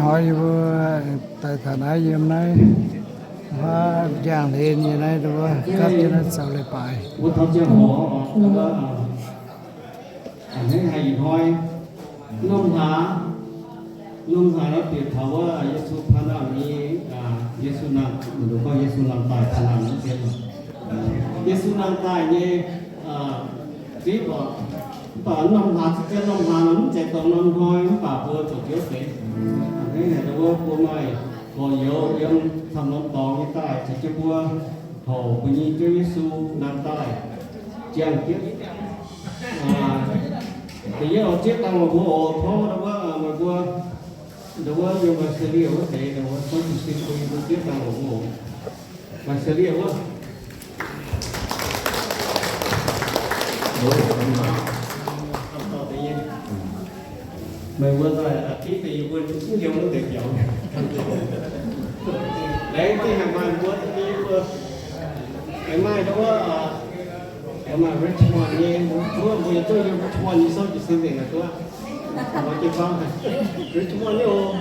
Hnoi yie mbuo daaih taux naaiv yiem naaiv, huaav njang-hlen nyei naaiv, wuov gapv jienv naaiv zoux leiz-baaix. Wuov taux ziangh hoc, a'hneiv haic ih hnoi, norm hlaax, norm hlaax naaiv bieqc taux wuov Yesu paan nangh nyei, Yesu nangh, mv dungx gorngv Yesu nangh daaih paan nangh nyei zien. Yesu nangh daaih nyei zipv oc. Mv baac norm hlaax, zipv jienv norm hlaax nor mv zeiz dongh norm hnoi, mv baac mbuo zoux biouv deix. A'hneiv haic wuov, mbuo maaih gorx-youz yiem camv norm dorngx nyei daaih caux jienv mbuo houc mbuo nyei Ziouv Yesu nangh daaih ziangh jienv. Da'yietv oix zieqv dangh longc mbuo oc, tov ndau wuov, meih mbuo ndau wuov yiem Visalia wuov deix, ndau wuov tov jiu-sin bun yie mbuo zieqv dangh longc mbuo oc. Visalia wuov. Meih mbuo daaih aqc div deix yie mbuo mv liouh wuov deix biaux. Laengz zingh haic maaih mbuo, yie mbuo aengx maaih ndau wuov, aengx maaih Richmond nyei, mbuo, mbuo yietc zungv yiem Richmond nyei souv jiez sin nzengc aqv duqv. Mbuo jiu-baang Richmond nyei oc.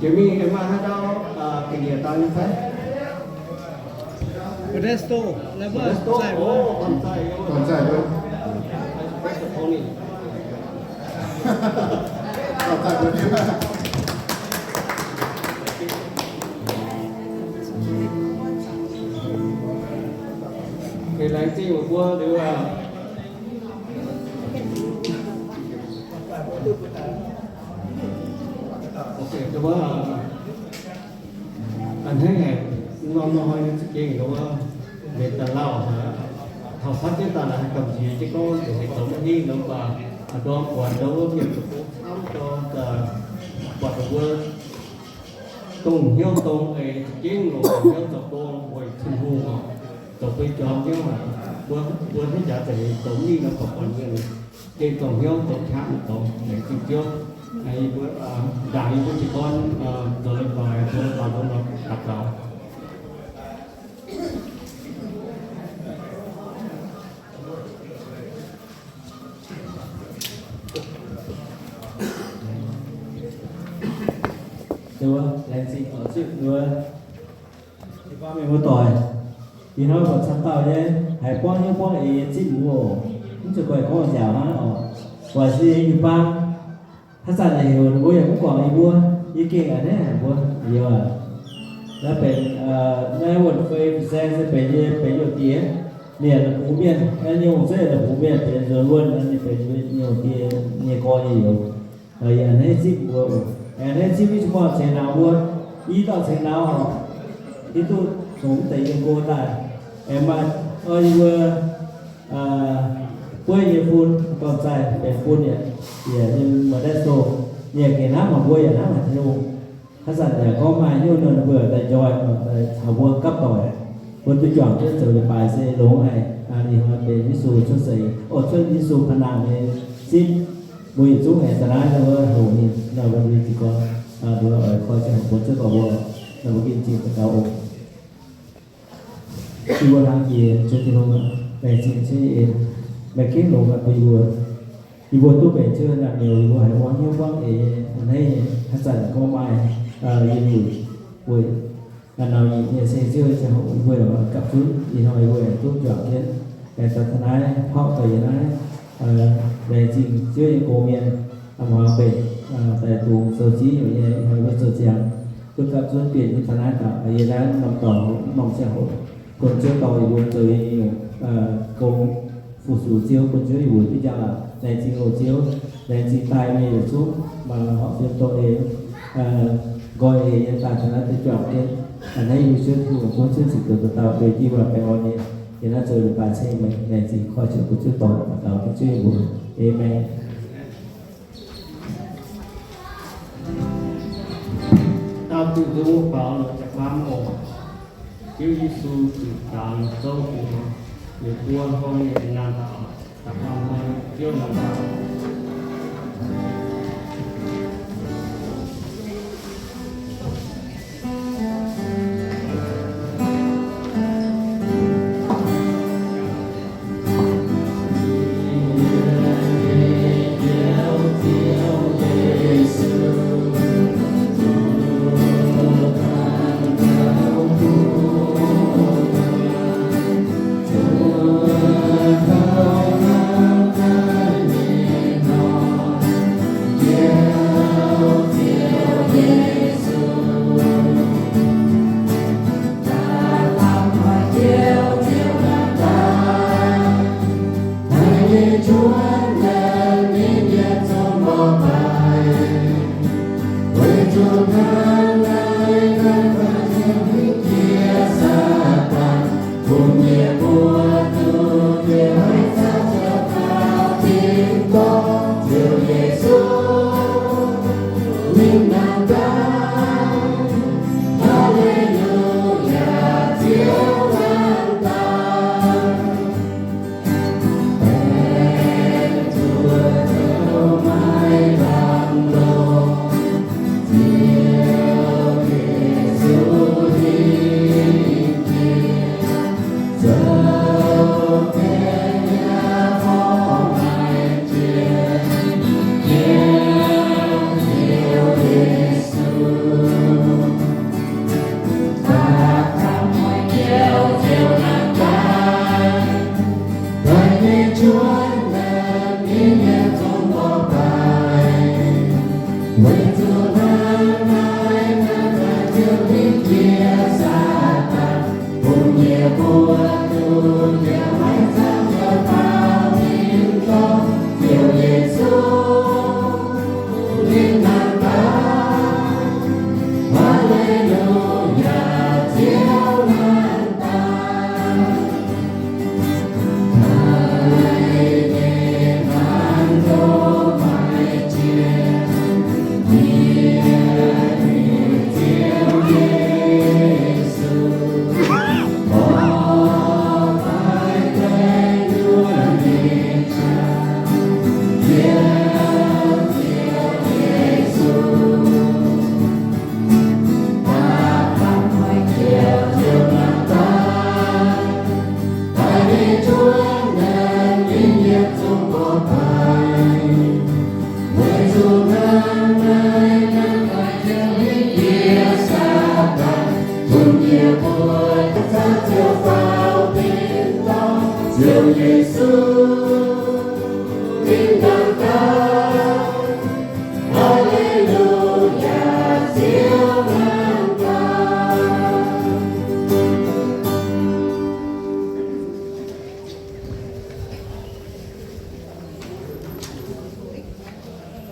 Jiex mingh aengx maaih haaix dauh ga'nyiec daaih nyei fai? Modesto, Modesto, oh, Domh Zaih, Domh Zaih, Domh Zaih. Laengz zingh meih mbuo liuz aqv. A'hneiv haic, norm hnoi nyei za'gengh ndau wuov, mbenc daaih lauh aqv. Taux fatv jienv daaih naaic haih gamh nziex jienv gorngv hec zoux maiv hingh nor, mv baac a'ndorm buatc ndau wuov mienh zoux gong camv, dorh daaih buatc mbuo dongh hnyouv dongh eix za'gengh longc hnyouv zoux gong weic Tin-Hungh oc, zoux bun jomc hnyouv aqv. Mbuo, mbuo hnangv jaax za'gengh zoux mingh nor, buatc mienh gengh dongh hnyouv dongh qaqv nyei douz, laengz zingh Ziouv. Yie mbuo ndaangc yie mbuo jiez gorn zoux leiz-baaix, mbuo baaux nzung nor daux gaux. Laengz zingh oix zuqc mbuo, mienh mbuo doic, ih hnoi buatc camv dauh nyei, haiz buangv hnyouv buangv eix nyei zipv mbuo oc. Mv zuqc goiv gorngv nziaauc hnangv oc. Buatc se jiu-baang haaix zanc naaic heuc ninh mbuo yaac mv guangc yie mbuo, yie gengh a'hneiv haic mbuo. Yie naaiv benx, naaiv wuonh fei fin-saeng se benx yie, benx youh diex, ninh yaac la'bungx mienh, naaiv nyungc se la'bungx mienh benx nzuonx wuonh, ninh benx youh diex nyei gorx nyei youz. Yie a'hneiv zipv mbuo, a'hneiv zipv i zungv buangh ceix nauz mbuo, i dauh ceix nauz oc, hiuv duqv zungv mv deix yiem go daaih. Aengx maaih yie mbuo bueiv nyei fun, dorn zaih benx fun yaac, yaac yiem Modesto, yaac gengh hnamv haic mbuo, yaac hnamv haic Tin-Hungh. Haaix zanc yaac gorngv maaih hnyouv nor, ninh mbuo daaih njoih, daaih caux mbuo gapv doic, mbuo duqv juangc jienv zoux leiz-baaix se longx haic. Ih hnoi benx Yesu cuotv seix, o, cuotv Yesu paan nangh nyei zipv. Mbuo yietc zungv aengx daaih naaiv nor, mbuo hoqc ninh nor, mbuo mingh jiez gorn, mbuo oix koi ziangh hoc mbuo zuov dorh mbuo, nor mbuo nqemh zingh daux gaux oc. Yie mbuo hnamv jiex Ziouv Tin-Hungh aac, laengz zingh Ziouv nyei en, meih gengh longx aqv bun yie mbuo. Yie mbuo duqv benx Ziouv naamh nyouz, yie mbuo haiz buangv hnyouv buangv eix, a'hneiv haic. Haaix zanc gorngv maaih yie mbuo weic nauz nyei se Ziouv ziangh hoc yie mbuo gapv zunv ih hnoi yie mbuo aengx duqv juangc jienv, aengx daaih taux naaiv, pauv daaih yiem naaiv. Laengz zingh Ziouv nyei gong-mienh, muangx mbenc daaih dungx zoux ziex nyungc nyei, ih hnoi mbuo zoux ziangx duqv gapv zunv bieqc nyei taux naaiv daaih, yiem naaiv norm dorngx norm ziangh hoc, bun Ziouv dorh yie mbuo zoux nyei nyungc gong, fu-sux Ziouv, bun Ziouv yie mbuo duqv njang-laangc. Laengz zingh oc Ziouv, laengz zingh daaih mienh yietc zungv mangc horpc fiem dorh ei, nqoi eix yiem daaih taux naaiv deix juangc jienv. A'hneiv yie mbuo Ziouv Tin-Hungh, bun Ziouv cingx doqc dauh dauh benx jiu-baang baengh orn nyei, yiem naaiv zoux leiz-baaix ceng meih. Laengz zingh koiv Ziouv, bun Ziouv dorh daux gaux bun Ziouv yie mbuo. Aamen. Daauh diuh nzung faaux longc jaa-baamv oc. Ziouv Yesu zuqc daaux zouv bun ninh mbuo hnoi nyei naamh dauh, da'faam hnoi Ziouv naamh dauh.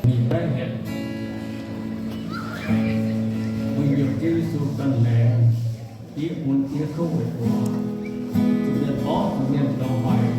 Mingh baeqv hepc, mbuo yiem Ziouv Yesu ganh laengz, diev mun diev kouv weic mbuo, zuqc mienh mborqv, zuqc mienh zoux hoic.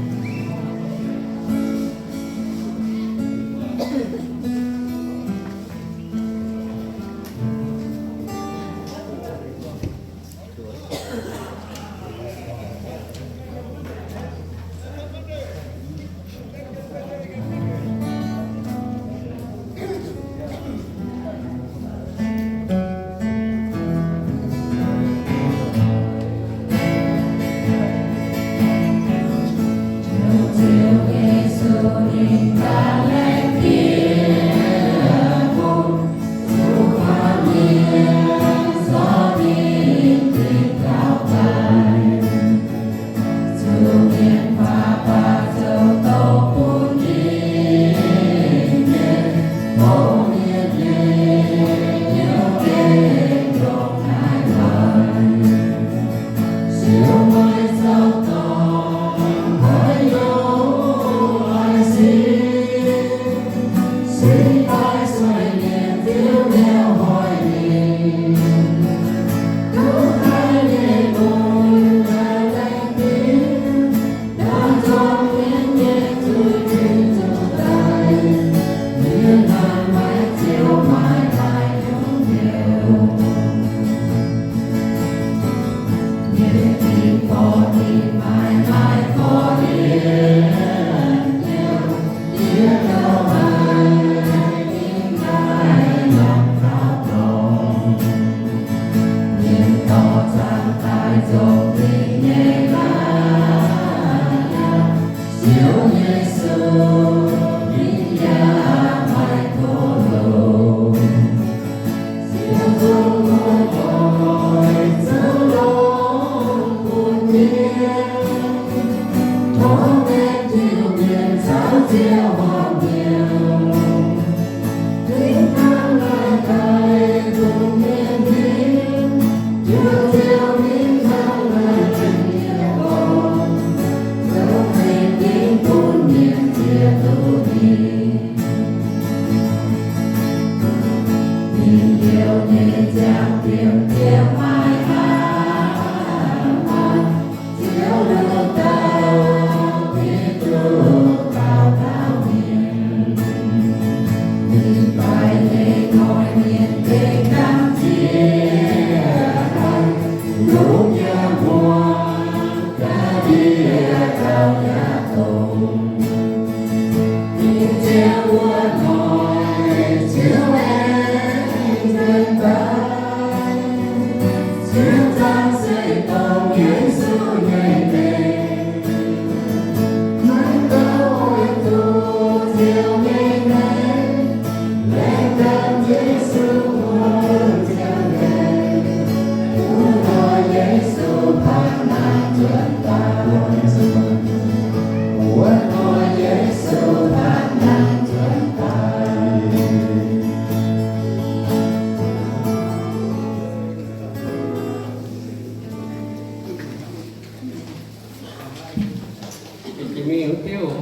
Jiex mingh wuov diuh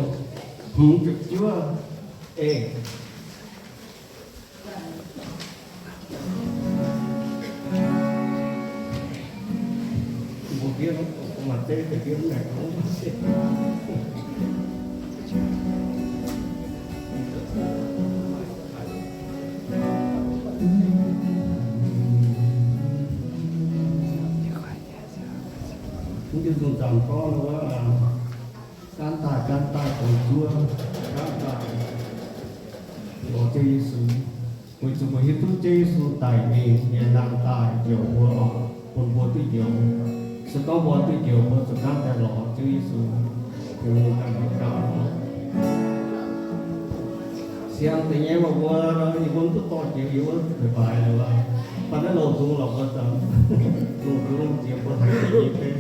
hmz ziepc juov. Eix. Mv diuh nzung zanc gorngv wuov, gaanv daaih, gaanv daaih, dorngx zuov, gaanv daaih, lorz Ziouv Yesu. Weic zuqc mbuo hiuv duqv Ziouv Yesu daic mingh, ninh nangh daaih njoux mbuo oc, bun mbuo duqv njoux. Se gorngv mbuo duqv njoux, mbuo zuqc gaanv daaih lorz Ziouv Yesu. Siang deix nyei maaih mbuo, yie mbuo mv duqv dorh jiex, yie mbuo zuqc baaix liuz, baac naaiv loz-nzung lorqc mbuo zanc, loz-nzung jiex mbuo haiz jiex nyei.